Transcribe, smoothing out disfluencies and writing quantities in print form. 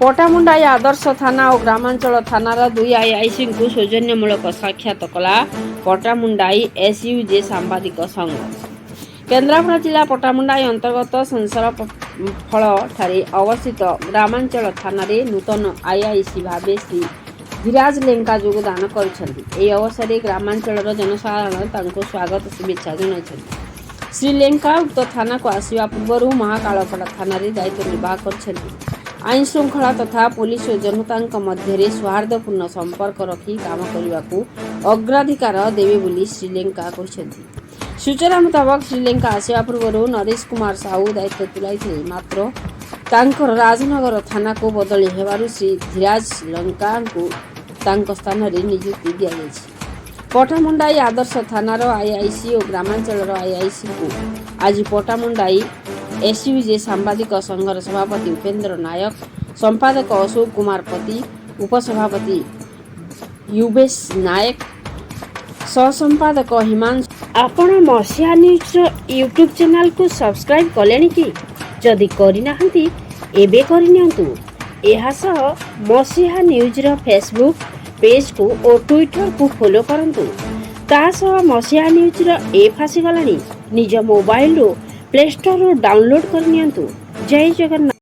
ପଟ୍ଟାମୁଣ୍ଡାଇ ଆଦର୍ଶ ଥାନା ଓ ଗ୍ରାମାଞ୍ଚଳ ଥାନାର ଦୁଇ ଆଇଆଇସିଙ୍କୁ ସୌଜନ୍ୟମୂଳକ ସାକ୍ଷାତ କଲା ପଟ୍ଟାମୁଣ୍ଡାଇ ଏସ୍ୟୁଜେ ସାମ୍ବାଦିକ ସଂଘ। କେନ୍ଦ୍ରାପଡ଼ା ଜିଲ୍ଲା ପଟ୍ଟାମୁଣ୍ଡାଇ ଅନ୍ତର୍ଗତ ସଂସାର ଫଳଠାରେ ଅବସ୍ଥିତ ଗ୍ରାମାଞ୍ଚଳ ଥାନାରେ ନୂତନ ଆଇଆଇସି ଭାବେ ଶ୍ରୀ ଧୀରାଜ ଲେଙ୍କା ଯୋଗଦାନ କରିଛନ୍ତି। ଏହି ଅବସରରେ ଗ୍ରାମାଞ୍ଚଳର ଜନସାଧାରଣ ତାଙ୍କୁ ସ୍ୱାଗତ ଶୁଭେଚ୍ଛା ଜଣାଇଛନ୍ତି। ଶ୍ରୀ ଲେଙ୍କା ଉକ୍ତ ଥାନାକୁ ଆସିବା ପୂର୍ବରୁ ମହାକାଳପଡ଼ା ଥାନାରେ ଦାୟିତ୍ୱ ନିର୍ବାହ କରିଛନ୍ତି। ଆଇନ ଶୃଙ୍ଖଳା ତଥା ପୋଲିସ ଓ ଜନତାଙ୍କ ମଧ୍ୟରେ ସୌହାର୍ଦ୍ଦ୍ୟପୂର୍ଣ୍ଣ ସମ୍ପର୍କ ରଖି କାମ କରିବାକୁ ଅଗ୍ରାଧିକାର ଦେବେ ବୋଲି ଶ୍ରୀ ଲେଙ୍କା କହିଛନ୍ତି। ସୂଚନା ମୁତାବକ, ଶ୍ରୀ ଲେଙ୍କା ଆସିବା ପୂର୍ବରୁ ନରେଶ କୁମାର ସାହୁ ଦାୟିତ୍ୱ ତୁଲାଇଥିଲେ। ମାତ୍ର ତାଙ୍କର ରାଜନଗର ଥାନାକୁ ବଦଳି ହେବାରୁ ଶ୍ରୀ ଧୀରାଜ ଲେଙ୍କାଙ୍କୁ ତାଙ୍କ ସ୍ଥାନରେ ନିଯୁକ୍ତି ଦିଆଯାଇଛି। ପଟ୍ଟାମୁଣ୍ଡାଇ ଆଦର୍ଶ ଥାନାର ଆଇଆଇସି ଓ ଗ୍ରାମାଞ୍ଚଳର ଆଇଆଇସିଙ୍କୁ ଆଜି ପଟ୍ଟାମୁଣ୍ଡାଇ ଏସ୍ୟୁଜେ ସାମ୍ବାଦିକ ସଂଘର ସଭାପତି ଉପେନ୍ଦ୍ର ନାୟକ, ସମ୍ପାଦକ ଅଶୋକ କୁମାର ପତି, ଉପସଭାପତି ୟୁବେଶ ନାୟକ, ସହସମ୍ପାଦକ ହିମାଂଶୁ। ଆପଣ ମସିହା ନ୍ୟୁଜ୍ର ୟୁଟ୍ୟୁବ୍ ଚ୍ୟାନେଲକୁ ସବସ୍କ୍ରାଇବ୍ କଲେଣି କି? ଯଦି କରିନାହାନ୍ତି, ଏବେ କରିନିଅନ୍ତୁ। ଏହା ସହ ମସିହା ନ୍ୟୁଜ୍ର ଫେସବୁକ୍ ପେଜ୍କୁ ଓ ଟ୍ୱିଟରକୁ ଫଲୋ କରନ୍ତୁ। ତା ସହ ମସିହା ନ୍ୟୁଜ୍ର ଏପ୍ ଆସିଗଲାଣି। ନିଜ ମୋବାଇଲରୁ ପ୍ଲେ ଷ୍ଟୋରରୁ ଡାଉନଲୋଡ୍ କରିନିଅନ୍ତୁ। ଜୟ ଜଗନ୍ନାଥ।